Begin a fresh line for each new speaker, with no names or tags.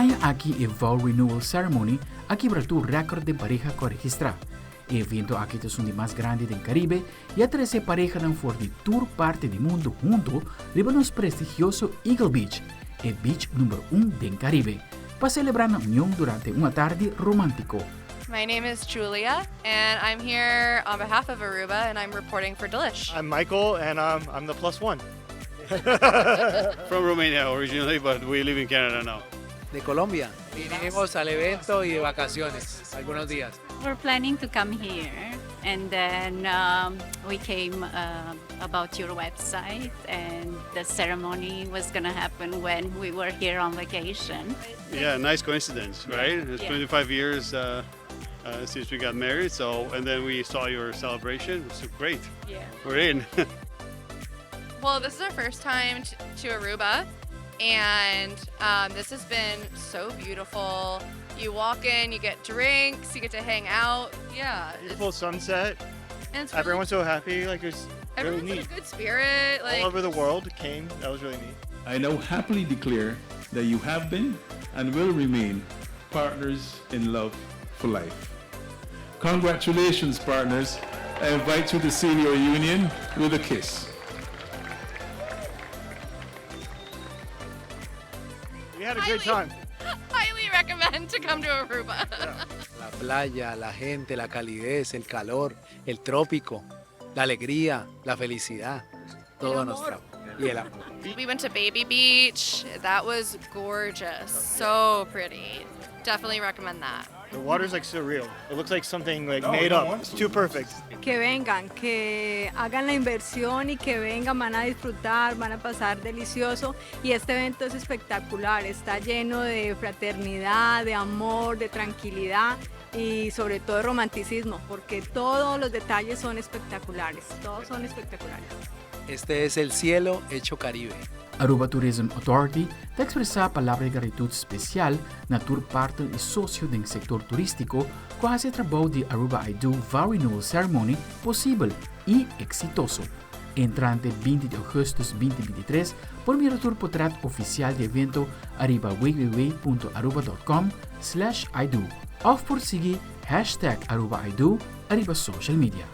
aña aki e Vow Renewal Ceremony a kibra tur rèkòrt den pareha ku a registrá. E evento aki ta esun di mas grandi den Karibe i a trese parehanan for di tur parti di mundu huntu riba nos prestigioso Eagle Beach, e beach number un den Karibe, pa selebrá nan union durante un atardi romántiko.
My name is Julia and I'm here on behalf of Aruba and I'm reporting for Delish.
I'm Michael and um, I'm the plus one.
From Romania originally, but we live in Canada now.
De Colombia. Vinimos al evento y de vacaciones algunos días.
We're planning to come here and then um, we came uh, about your website and the ceremony was going to happen when we were here on vacation.
Yeah, nice coincidence, right? It's 25 years uh, uh, since we got married, so and then we saw your celebration. So great.
Yeah.
We're in.
Well, this is our first time to Aruba, and um, this has been so beautiful. You walk in, you get drinks, you get to hang out. Yeah.
Beautiful sunset.
And it's really,
Everyone's so happy. Like it's really
everyone's in
neat.
a good spirit. Like
All over the world came. That was really neat.
I now happily declare that you have been and will remain partners in love for life. Congratulations, partners. I invite you to seal your union with a kiss.
We had a good
Highly-
time.
Highly recommend to come to Aruba.
La playa, la gente, la calidez, el calor, el trópico, la alegría, la felicidad. Todo nos trajo. Y el amor.
We went to Baby Beach. That was gorgeous. So pretty. Definitely recommend that.
The water's like surreal. It looks like something like made up. It's too perfect.
Que vengan, que hagan la inversión y que vengan, van a disfrutar, van a pasar delicioso y este evento es espectacular, está lleno de fraternidad, de amor, de tranquilidad y sobre todo de romanticismo, porque todos los detalles son espectaculares, todos son espectaculares.
Este es el cielo hecho Caribe.
Aruba Tourism Authority ta ekspresá palabra di gratitut spesial na tur partner i sosio den sektor turístiko ku a hasi e trabou di Aruba I Do Vow Renewal Ceremony posibel i eksitoso. Entrante 20 di ougùstùs 2023 por mira tur potrèt ofisial di evento ariba www.aruba.com slash ido òf por sigui hashtag ArubaIDo ariba social media.